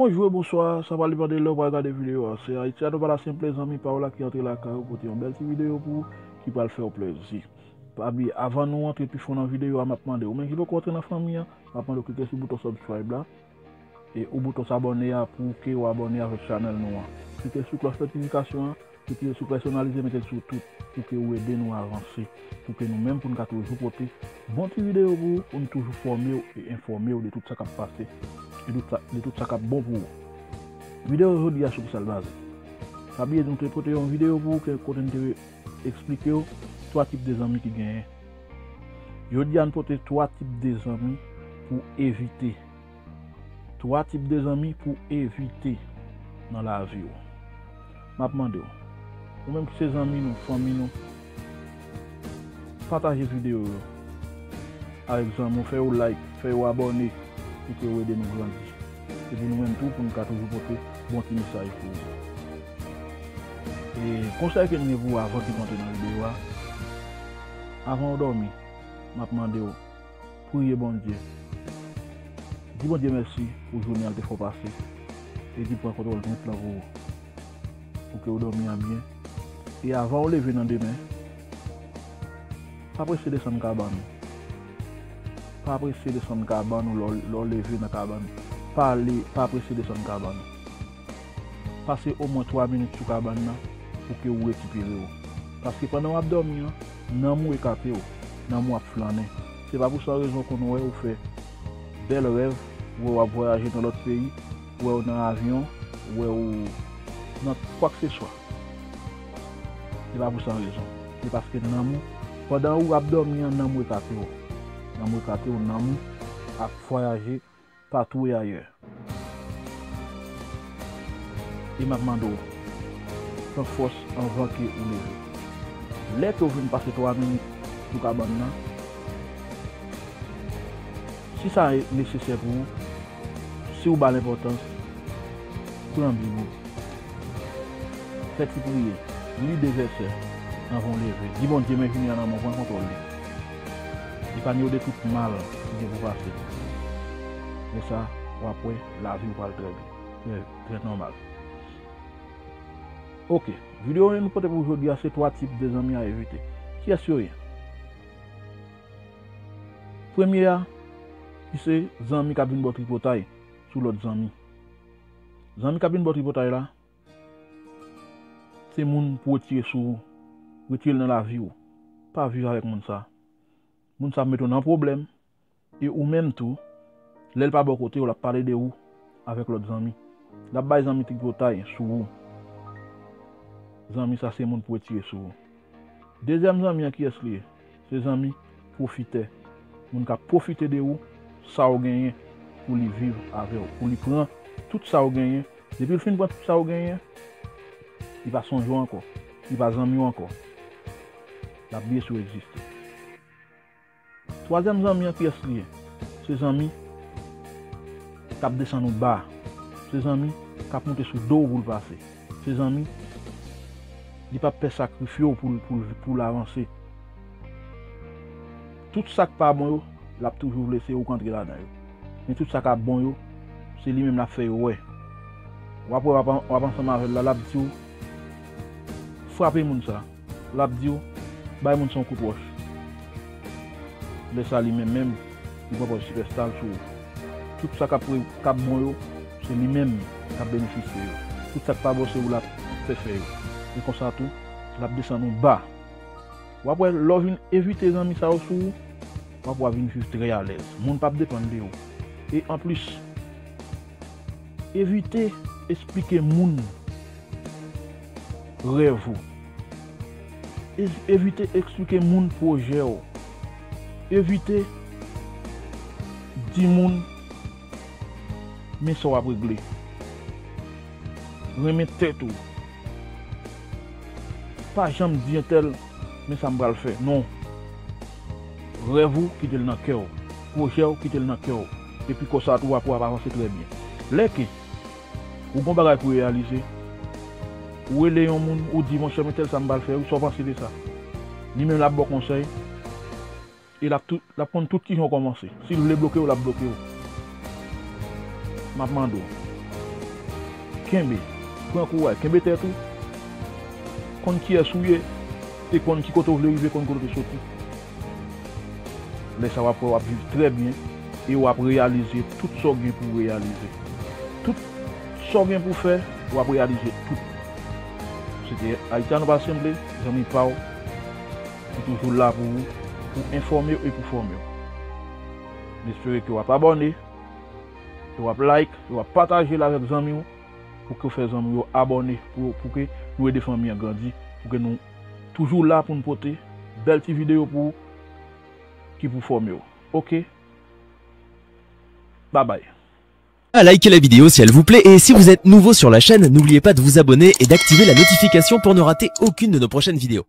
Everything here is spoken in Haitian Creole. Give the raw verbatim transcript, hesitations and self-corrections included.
Bonjou, bonswa, sa pral depann de lè w pral gade videyo a. Se Haitiano pa la senp, zanmi pa w la ki antre lakay ou pote yon bèl ti videyo pou ou ki pral fè w plezi. Pa bliye, avan nou antre pi fon nan videyo a, m ap mande ou menm ki poko antre nan fanmi an, m ap mande w klike sou bouton subscribe la e ou bouton s'abonner a pou ke w abòne avèk chanèl nou an. Klike sou klòch notifikasyon an, klike sou pèsonalize, mete l sou tout pou ke ou ede nou avanse, pou ke nou menm pou n ka toujou pote bon ti videyo pou ou, pou n toujou fòme w e enfòme w de tout sa k ap pase e de tout sa, de tout sa k ap bon pou ou. Videyo jodi a sou ki sa l baze? Pa bliye nou te pote yon videyo pou ou ke kote n te eksplike w twa tip de zanmi ki genyen. Jodi a n pote twa tip de zanmi pou evite. Twa tip de zanmi pou evite nan lavi w. M ap mande w, ou menm ki se zanmi nou, fanmi nou, pataje videyo yo avèk zanmi w, fè yo like, fè yo abòne pou ke yo ede nou grandi. Epi nou menm tou pou nou ka toujou pote bon ti mesaj pou ou. E konsèy ke m gen pou ou avan ke nou antre nan videyo a, avan w dòmi, m ap mande w, priye Bondye. Di Bondye mèsi pou jounen an l te fè w pase e ki pran kontwòl tout lan pou ou, pou ke w dòmi an byen. E avan w leve nan demen, pa prese desann kabann ou. Pa prese desann kabann ou lè w, lè w leve nan kabann. Pa ale, pa prese desann kabann ou. Pase omwen twa minit sou kabann nan pou ke ou rekipere w. Paske pandan w ap dòmi an, nanm ou ekate w, nanm ou ap flannen. Se pa pou san rezon w konn wè ou fè bèl rèv, ou wè w ap vwayaje nan lòt peyi, ou wè w nan avyon, ou wè w nan kwakeseswa. Se pa pou san rezon. Se paske nanm ou, pandan ou ap dòmi an, nanm ou ekate w. Nanm ou ekate w, nanm ou ap vwayaje patou e ayè. E m ap mande w, pran fòs anvan ke ou leve. Lè ke w vin pase twa minit sou kabann nan, si sa nesesè pou ou, si w ba l enpòtans, pran Bib ou. Fè ti priyè. Li de vèsè anvan w leve. Di Bondye men jounen an nan men w, pran kontwòl li. Epanye w de tout mal ki gen pou pase. Men sa, w ap wè, lavi w pral trè byen. Trè, trè nòmal. Oke, videyo nou pote pou jodi a se twa tip de zanmi a evite. Kiyès yo ye? Premye a, ki se zanmi k ap vin ba w tripotay sou lòt zanmi. Zanmi k ap vin ba w tripotay la, se moun pou retire sou ou, retire l nan lavi w. Pa viv avèk moun sa. Moun sa ap mete w nan pwoblèm, e ou menm tou, lè l pa bò kote w, l ap pale de ou avèk lòt zanmi. L ap bay zanmi tripotay sou ou. Zanmi sa se moun pou retire sou ou. Dezyèm zanmi an, kiyès li ye? Se zanmi pwofitè. Moun k ap pwofite de ou, sa w genyen, pou li viv avè w, pou li pran tout sa w genyen. Depi l fin pran tout sa w genyen, li pa sonje w ankò, li pa zanmi w ankò. L ap bliye si w egziste. Twazyèm zanmi an, kiyès li ye? Se zanmi k ap desann ou ba. Se zanmi k ap moute sou do w pou l pase. Se zanmi, li p ap pè sakrifye w pou l, pou l, pou l avanse. Tout sa k pa bon yo, l ap toujou vle se ou k antre ladan yo. Men tout sa k ap bon yo, se li menm l ap fè yo wè. W ap wè w ap, w ap ansanm avè l la, l ap di w, frape moun sa. L ap di w, bay moun sa yon kout wòch. Lè sa li menm menm, li pran pòz sipèsta l sou ou. Tout sa k ap pre-, k ap bon yo, se li menm k ap benefisye yo. Tout sa k pa bon se ou l ap fè fè yo. E konsa tou, l ap desann ou ba. W ap wè, lè w vin evite zanmi sa yo sou ou, w ap wè w ap vin viv trè alèz. Moun p ap depann de ou. E anplis, evite eksplike moun rèv ou. E-, evite eksplike moun pwojè w. Evite di moun men sa w ap regle. Renmen tèt ou. Pa janm di entèl men sa m pral fè. Non. Rèv ou, kite l nan kè w. Pwojè w, kite l nan kè w. Epi konsa tou, w ap, w ap avanse trè byen. Lè ke ou gen yon bagay pou reyalize, ou rele yon moun, ou di, monchè, men tèl sa m pral fè wi, sa w panse de sa? Li menm l ap ba w konsèy, e l ap tou, l ap konn tout kijan w kòmanse. Si l vle bloke w, l ap bloke w. M ap mande w, kenbe, pran kouray, kenbe tèt ou, konn kiyès ou ye, e konn ki kote w vle rive, konn kote w te soti. Lè sa w ap wè w ap viv trè byen e w ap reyalize tout sa w gen pou w reyalize. Tout sa w gen pou w fè, w ap reyalize tout. Se te Haitiano pa Sanble, zanmi pa w, ki toujou la pou ou, pou enfòme w e pou fòme w. M espere ke w ap abòne, ke w ap like, ke w ap pataje l avèk zanmi w, pou ke w fè zanmi w yo abòne, pou, pou ke nou ede fanmi an grandi, pou ke nou toujou la pou n pote bèl ti videyo pou ou, ki pou fòme w. Oke? Babay. Likez la vidéo si elle vous plaît et si vous êtes nouveau sur la chaîne, n'oubliez pas de vous abonner et d'activer la notification pour ne rater aucune de nos prochaines vidéos.